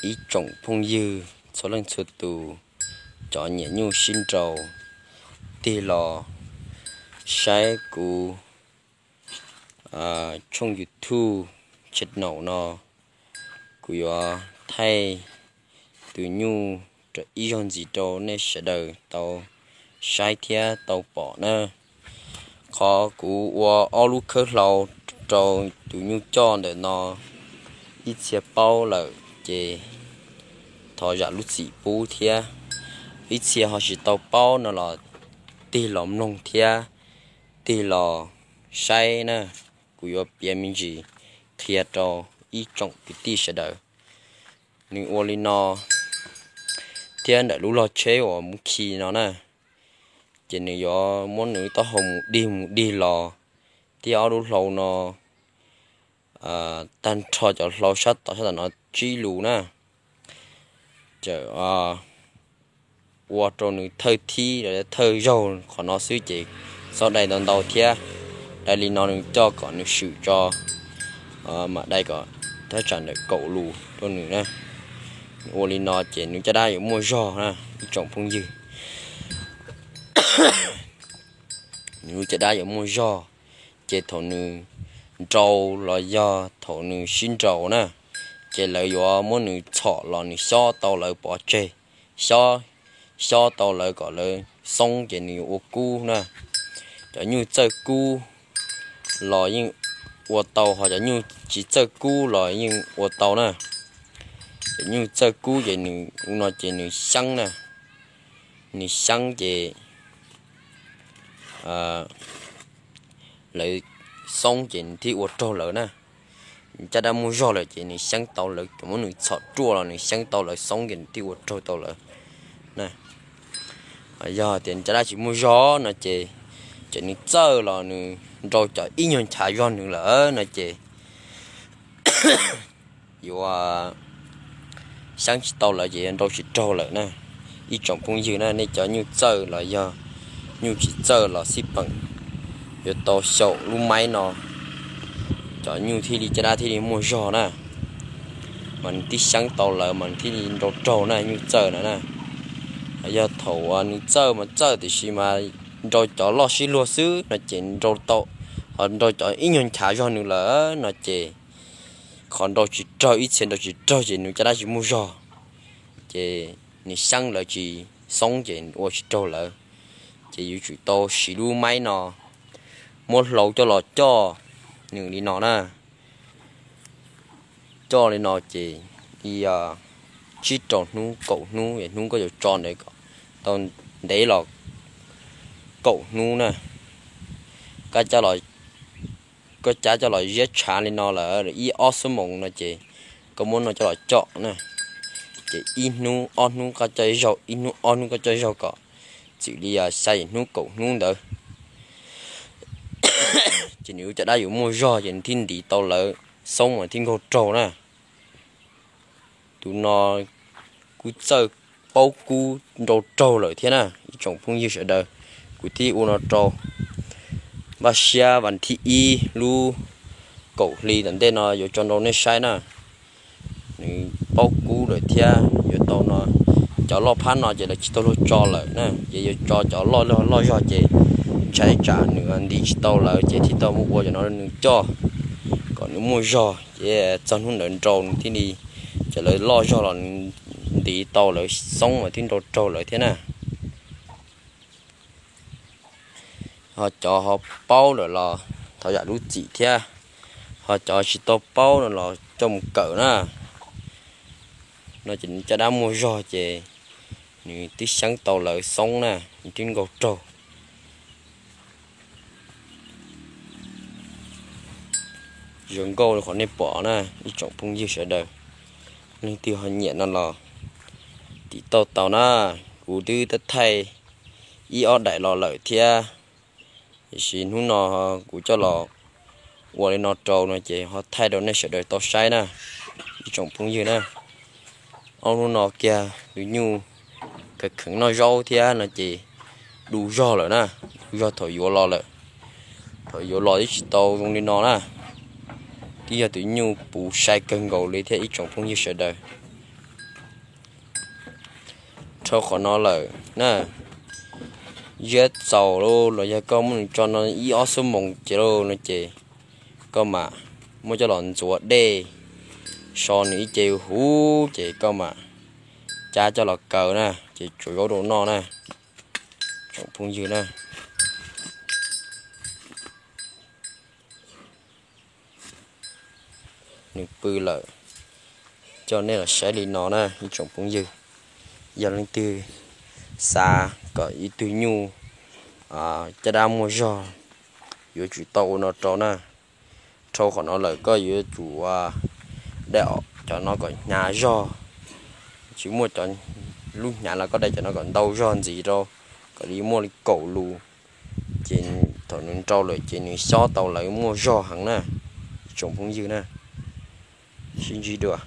Ib tsoom phooj ywg txhua leej txhua tus, cov nyiam nyuj sib nraus, tig los saib kuv tshooj YouTube channel no, kuv yuav thaij tus nyuj rau ib zaug ntxiv rau nej sawv daws tau saib thiab tau pom na. Qhov kuv ua ob lub khawb hlau rau tus nyuj coj ntawm no, ib txhia paub lawm ces thov zam lub txim pub thiab, ib txhia ho tsis tau paub no los tig los mloog thiab tig los saib na. Kuv yuav piav me ntsis qhia rau ib tsoom kwv tij sawv daws. Nws ua li no thiab ntawm lub log tsheb uas mus khi no na, ces nws yuav muab nws taub hau mus dig mus dig los, thiab ob lub hlau no tag nrho cov hlau sab tod sab tom no tsib lus na, ces ua rau nws thawj thib los thawj zaug qhov no xwb ces txhob dai ntau ntau thiab. Dai li no nws coj kom nws swm tso, mam dai kom thaj tsam ntawm kaum lus rau nws na. Nws ua li no ces nws caj dab yuav muaj zog na ib tsoom phooj ywg. Nws caj dab yuav muaj zog, ces thaum nws nrau los yog thaum nws sib nraus na, ces lawv yuav muab nws txhom los nws xyob tau lawv pov tseg, xyob, xyob tau lawv kom lawv xoob ces nws yuav ua kub na. Cov nyuj txawj kub los yeej ua tau, ho cov nyuj tsis txawj kub los yeej ua tau na. Cov nyuj txawj kub ces nws ua no ces nws xyeeb na, nws xyeeb ces lawv xoob ces nws thiaj ua raug lawv na. Nws caj dab muaj zog lawm ces nws xyeeb tau lawv, muab nws txhom ruaj los nws xyeeb tau lawv xoob ces nws thiaj ua raug tau lawv na. Yog tias nws caj dab tsis muaj zog no ces, ces nws txawj los nws nrau cov ib nyuag nchav zog nws lawm no ces yuav xyeeb tsis tau lawv ces yuav nrau tsis raug lawm na. Ib tsoom phooj ywg na, nej cov nyuj txawj los yog nyuj tsis txawj los xij peem yuav tau xyaum lub maib no, cov nyuj thiaj li caj dab thiaj li muaj zog na, mas nws thiaj xyeeb tau lawv mas nws thiaj li nrau raug na, nyuj txawj na na. Yog thaum uas nws txawj mas txawj tiam sis mas nrau cov loj sib luag xwb no ces nrau tau, ho nrau cov ib nyuag nchav zog nws lawm no ces qhov nrau tsis raug, ib txhia nrau tsis raug ces nws caj dab tsis muaj zog, ces nws xyeeb lawv tsis xoob ces ua tsis raug lawv. Ces yuav tsum tau siv lub maib no, muab hlau coj los coj nws li no na. Coj li no ces tsib rau hnub kaum hnub es hnub koj yuav tso ntawd kom tau ntev los kaum hnub na. Koj cab los, koj cab coj los ziab tshav li no lawm ib ob xuab moos no ces koj muab no coj los coj na. Ces ib hnub ob hnub koj coj ib zaug, ib hnub ob hnub koj coj ib zaug kom txwm li xya yim hnub kaum hnub ntawd ces nws caj dab yuav muaj zog ces nws thiaj ntiv tau lawv xoob mas thiaj nkaug raug na. Tus no kuj txawj paub kub nrau raug lawm thiab na ib tsoom phooj ywg sawv daws. Kuv thiaj ua no rau, npaj siab vas thib ib lub kaum hli tom ntej no yuav tso nrau nej saib na. Nws paub kub lawm thiab yuav tau no, cov loj phab no ces lawv tsis tau luag tso lawm na, ces yuav tso cov loj loj zog ces ntshai tsam nws ntiv tsis tau lawv ces thiaj tau muab ua cov no nws coj kom nws muaj zog ces txog hnub ntawd nrau nws thiaj li, cov lawv loj zog los nws ntiv tau lawv xoob mas thiaj nrau raug lawv thiab na. Ho cov ho paub lawm los thov zam lub txim thiab, ho cov tsis tau paub no los coj mus kawm na. No ces nws caj dab muaj zog ces nws twb xyeeb tau lawv xoob na, nws twb nkaug raug. Zoo nkauj li qhov nej pom na ib tsoom phooj ywg sawv daws, leej twg ho nyiam no los tim tau tau na. Kuv twb thaij ib ob daim los lawm thiab, tiam sis hnub no kuv coj los ua li no rau no ces ho thaij rau nej sawv daws tau saib na ib tsoom phooj ywg na. Ob hnub no kiag tus nyuj kheev kheev noj zaub thiab no ces du zog lawm na, du zog thaum yuav los lawm. Thaum yuav los twb tsis tau zoo li no na, twb yog tus nyuj puv sai kawg nkaus li thiab ib tsoom phooj ywg sawv daws. Dhau qhov no lawm na, ziab txaus los yog koj muab nws tso no ib ob xuab moos ces lauj no ces koj mam muab coj los ntxuav dej, so nws ib ce huv ces koj mam cab coj los kaw na, ces tsuav zaub rau noj na, tsoom phooj ywg na. Nws pw lawm, coj nej los saib li no na ib tsoom phooj ywg. Yog leej twg xav kom ib tug nyuj caj dab muaj zog, yuav tsum tau ua no rau na. Dhau qhov no lawm koj yuav tsum dai cov no kom hnyav zog, tsis muaj cov lub hnyav los koj dai cov no kom ntau zog ntxiv rau, kom li muaj li kaum lus, ces thaum nws nrau lawm ces nws xob tau lawv muaj zog heev na, ib tsoom phooj ywg na. Sib ntsib dua.